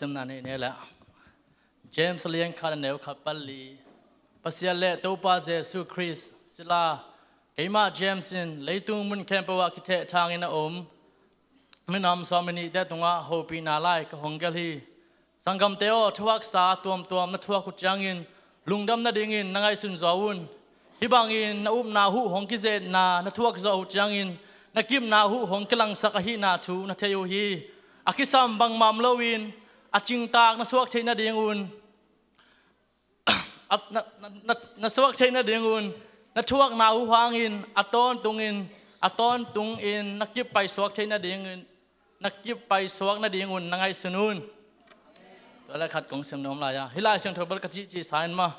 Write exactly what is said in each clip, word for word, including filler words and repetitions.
Simna nei ne la. James lian khat a neu khat pan li. Pasian le Topa Jesu Khrist sila, keimah James in leitung mun khempeuh ah kitheh thangin a om minam sawm le nihte tungah hopihna lai ka hong gelh hi. Sanggamte aw, thuaksa tuamtuam na thuak uh ciangin lungdam nadingin na ngaihsun zaw un. Hih bangin na upna uh hong kizetna na thuak zawh uh ciangin na kipna uh hong kilangsak ahihna thu na thei uh hi. A kisam bangmah om loin a cingtak na suak theih nadingun a, na, na, na, na suak theih nadingun na thuakna uh hangin a tawntungin, a tawntungin na kip paisuak theih nadingin, na kip paisuak nadingun na ngaihsun un. Tua le khat kong sim nuam lai a, hih Lai Siangtho bel ka cihcih sa in maw.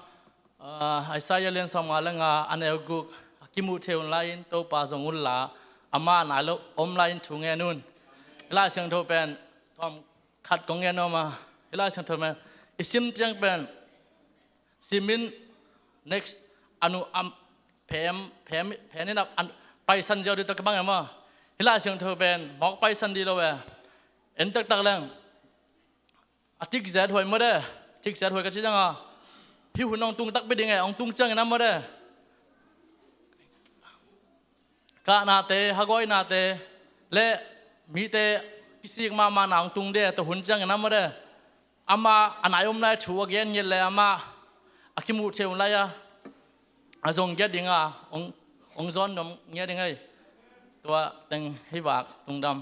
Ah, Isaiah lian sawmnga le nga a neu guk, a kimuh theih un lai-in Topa zong un la, amah nai lo om lai-in thu ngen un. Hih Lai Siangtho pen tawm khat kong ngen nuam a, hih Lai Siangtho pen i sim ciang pen simin next a nu am phem phem phem in a paisan ziau ding tawh kibang e maw. Hih Lai Siangtho pen mawk paisan ding lo e. En taktak leng a tikzet huai maw de, tikzet huai ka ci ciang a, hih hun hong tung takpi ding e, hong tung ciangin a maw de, kahnate, hagawinate le mite kisik mahmahna hong tung de, tua hun ciangin a maw de, amah a nai om lai thu a gen ngiat le amah a kimuh theih un lai a, a zong giat ding a, hong, hong zawn nuam ngiat ding ei. Tua teng hih vak tungdam.